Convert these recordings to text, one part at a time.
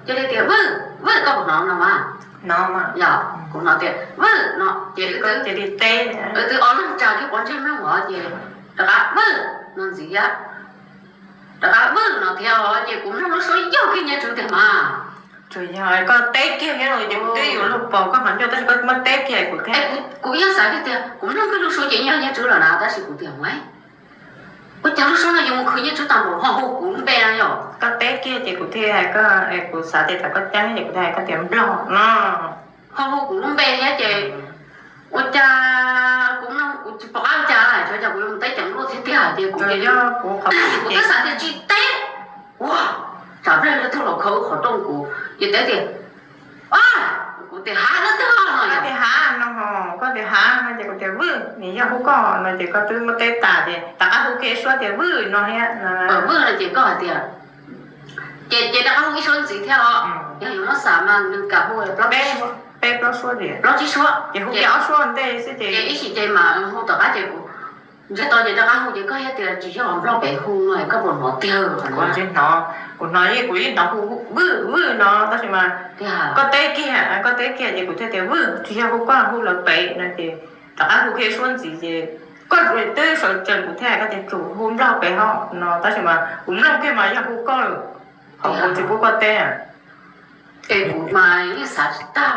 Cia li tias, Vwj, Vwj, koj puas hnov no mas? Yog kuv hnov tias Vwj no ces wb twb ob leeg tsa kiag pov ntsej mloog os ces rov qab Vwj no ntxiv, rov qab Vwj no thiab os ces kuv mloog lub suab yog kiag Nyiaj Tswv tiag mas. Tsuas yog koj teb kiag thiab los ces kuv twb yuav luag pom koj qhov ncauj tab sis koj muab teb kiag kuv thiab. Kuv yeej xav kiag tias kuv mloog kiag lub suab ces yog Nyiaj Tswv lawm na tab sis kuv tias, Ua cas lub suab no yuav mus khwv Nyiaj Tswv tag npaum, ho hu kuv lub npe no yom? Koj teb kiag ces kuv thiaj hais koj, kuv xav tias tsam koj ceeb ces kuv thiaj hais koj tias Nplog no. Ho hu kuv lub npe thiab ces ua cas kuv mloog kuv tsis pom qab ua cas, xyov cas kuv yuav mus teb ceev luaj thiab tiag ces kuv, kuv twb xav tias tsis teb, ua, tsam Nplog leej twg los khawb qhov rooj kuv ces teb tias, Kuv tias, Hav leej twg no? Tias Hav no ho, koj tias Hav no ces kuv tias Vwj, nws yog hu koj no ces koj twb muab teb tas ces rov qab hu kiag ib suab tias Vwj no thiab. Vwj no ces koj hais tias, ces ces rov qab hu ib suab ntxiv thiab os. Yog yuav muab xav mas nws kam hu peb plaub tsib suab ces hu kiag ob suab ntej xwb ces ib sim ces mas hu tom qab ces kuv ntsiag to ces rov qab hu ces koj thiaj tias tsis yog Nplog pem hu no es koj puas hnov tiag? Kuv tsis hnov, kuv hnov yeej, kuv yeej hnov hu Vwj Vwj no tab sis mas koj teb kiag, koj teb kiag ces kuv thiaj tias Vwj, tsis yog hu koj, hu lawv pem no ces rov qab hu kiag suab ntxiv ces koj twb sawv tsees kuv thiaj hais koj tias tsum hu Nplog pem hov no tab sis mas kuv mloog kiag mas yog hu koj lawm, ho kuv tsis pub koj teb. Es kuv mas yeej xav tsis tag,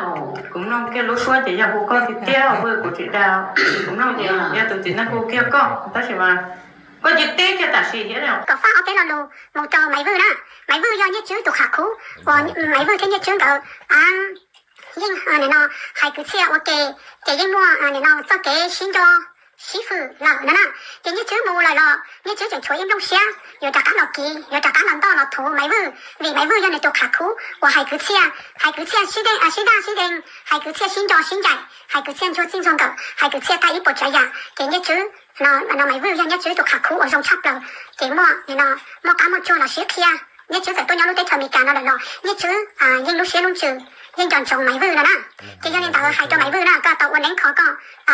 kuv mloog kiag lub suab ces yog hu koj tiag tiag, kuv tsis dag, kuv mloog ces yog tus txiv neej hu kiag koj tab sis mas koj cia teb kiag tam sim thiab. Kom faj ob peb lo lus mus rau Maiv Vwj na. Maiv Vwj yog Nyiaj Tswv tus qhov khuv uas Maiv Vwj thiab Nyiaj Tswv nkawd yeej nim no hais kwv txhiaj ua ke, ces yeej muaj nim no txoj kev sib nco sib fwm lawm no na. Ces Nyiaj Tswv mus lawm los Nyiaj Tswv tseem tshuav ib nplooj siab yuav rov qab los kiv, yuav rov qab los ntoj los thuv Maiv Vwj, vim Maiv Vwj yog nws tus qhov khuv uas hais kwv txhiaj, hais kwv txhiaj sib daj sib deeg, hais kwv txhiaj sib nco sib ncaim, hais kwv txhiaj ntsuag txij ntsuag nkawm, hais kwv txhiaj tag ib puas tsav yam. Ces Nyiaj Tswv no, Maiv Vwj yog Nyiaj Tswv tus qhov khuv uas zoo tshaj plaws. Ces muaj nim no muaj qab muaj tsuag los sib qhia. Nyiaj Tswv txawm tuaj nyob lub teb chaws Amelikas no lawm los Nyiaj Tswv yeej lub siab lub ntsws yeej nco ntsoov Maiv Vwj no na. Ces yog li ntawd hais rau Maiv Vwj na, koj tau ua neeb kho koj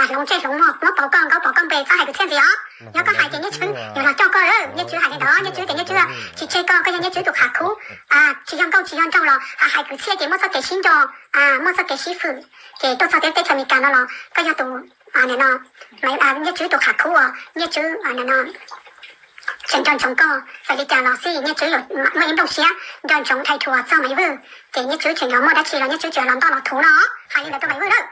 hloov ntsej hloov muag, muab pauv koj nkaub pauv koj npe, txhob hais kwv txhiaj ntxiv os. Yog koj hais ces Nyiaj Tswv yuav los coj koj. Nyiaj Tswv hais li ntawd, Nyiaj Tswv tias Nyiaj Tswv tsis tseg koj, koj yog Nyiaj Tswv tus qhov khuv, tsis yog nkauj tsis yog nraug los hais kwv txhiaj ces muaj txoj kev sib nco, muaj txoj kev sib fwm. Ces tuaj txog teb chaws Amelikas no los koj yog tus, nim no, Nyiaj Tswv tus qhov khuv uas Nyiaj Tswv tseem nco ntsoov koj. Txawm li cas los xij Nyiaj Tswv yuav muaj ib nplooj siab nco ntsoov dhais thuas txog Maiv Vwj. Ces Nyiaj Tswv tseem yuav muaj dab tsi los Nyiaj Tswv tseem los ntoj los thuv no. Hais li ntawd rau Maiv Vwj lawm.